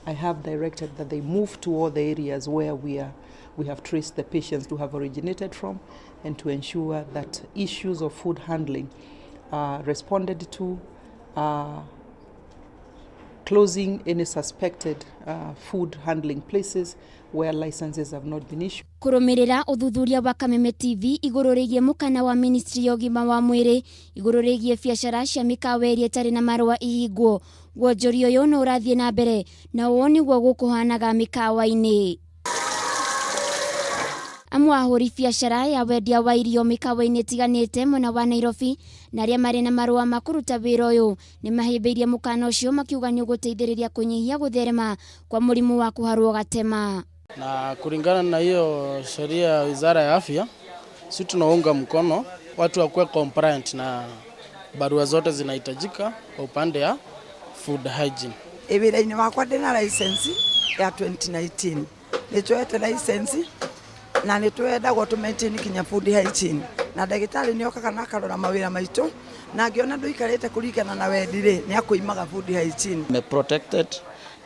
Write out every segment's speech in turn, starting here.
I have directed that they move to all the areas where we have traced the patients to have originated from, and to ensure that issues of food handling are responded to, closing any suspected food handling places where licenses have not been issued. Kũrũmĩrĩra ũthuthuria wa Kameme TV igũrũ rĩgiĩ mũkana wa ministry ya ũgima wa mwĩrĩ igũrũ rĩgiĩ biacara cia mĩkawa ĩrĩa ĩtarĩ na marũa ihingwo, wonjoria ũyũ no ũrathiĩ na mbere, na ũũ nĩguo gũkũhanaga mĩkawa-inĩ. Amwe ahũri biacara ya wendia wa irio mĩkawa-inĩ ĩtiganĩte mwena wa Nairobi na arĩa marĩ na marũa ma kũruta wĩra ũyũ nĩ mahĩmbĩirie mũkana ũcio, makiuga nĩ ũgũteithĩrĩria kũnyihia gũtherema kwa mũrimũ wa kũharwo gatema. Na kulingana na hiyo sheria ya Wizara ya Afya, si tunaunga mkono watu wakuwe compliant na barua zote zinahitajika kwa upande ya food hygiene. Wĩra-inĩ wakwa ndĩna license ya 2019. Nĩ tuoete license na nĩ twendagwo tũ maintain kinya food hygiene, na ndagĩtarĩ nĩ okaga na akarora mawĩra maitũ, na angĩona ndũikarĩte kũringana na wendi rĩ, nĩ akũimaga food hygiene. Me protected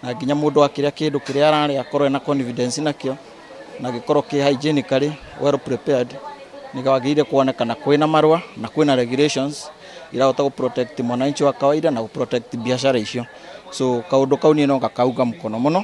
na nginya mundu akĩrĩa kĩndũ kĩrĩa ararĩa akorwo ena confidence nakĩo na gĩkorwo kĩ hygienically well prepared. Nĩ wagĩrĩire kuonekana kwĩna marũa na kwĩna regulations irahota gũ protect mwananchi wa kawaida na gũ protect biashara icio. So kaũndũ kau niĩ no ngakauga mũkono mũno.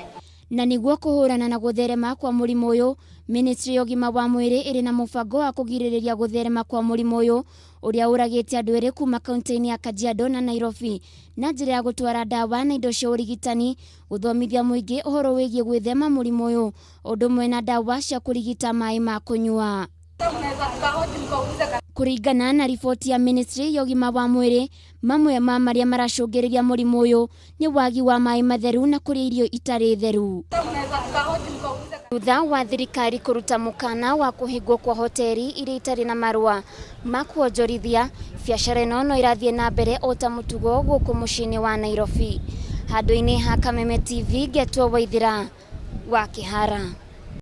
Na nĩguo kũhũrana na gũtherema kwa mũrimũ ũyũ, ministry ya ũgima wa mwĩrĩ ĩrĩ na mũbango wa kũgirĩrĩria gũtherema kwa mũrimũ ũyũ ũrĩa ũragĩte andũ erĩ kuma kaunti-inĩ ya Kajiado na Nairobi, na njĩra ya gũtwara ndawa na indo cia ũrigitani, gũthomithia mũingĩ ũhoro wĩgiĩ gwĩthema mũrimũ ũyũ, ũndũ ũmwe na ndawa cia kũrigita maĩ ma kũnyua. Kũringana na riboti ya ministry ya ũgima wa mwĩrĩ, mamwe ma marĩa maracũngĩrĩria mũrimũ ũyũ nĩ wagi wa maĩ matheru na kũrĩa irio itarĩ theru. Thutha wa thirikari kũruta mũkana wa kũhingwo kwa hoteri iria itarĩ na marũa ma kuonjorithia, biacara ĩno no ĩrathiĩ na mbere o ta mũtugo gũkũ mũciĩ-inĩ wa Nairobi. Handũ-inĩ ha Kameme TV, ngetwo Waithĩra wa Kĩhara.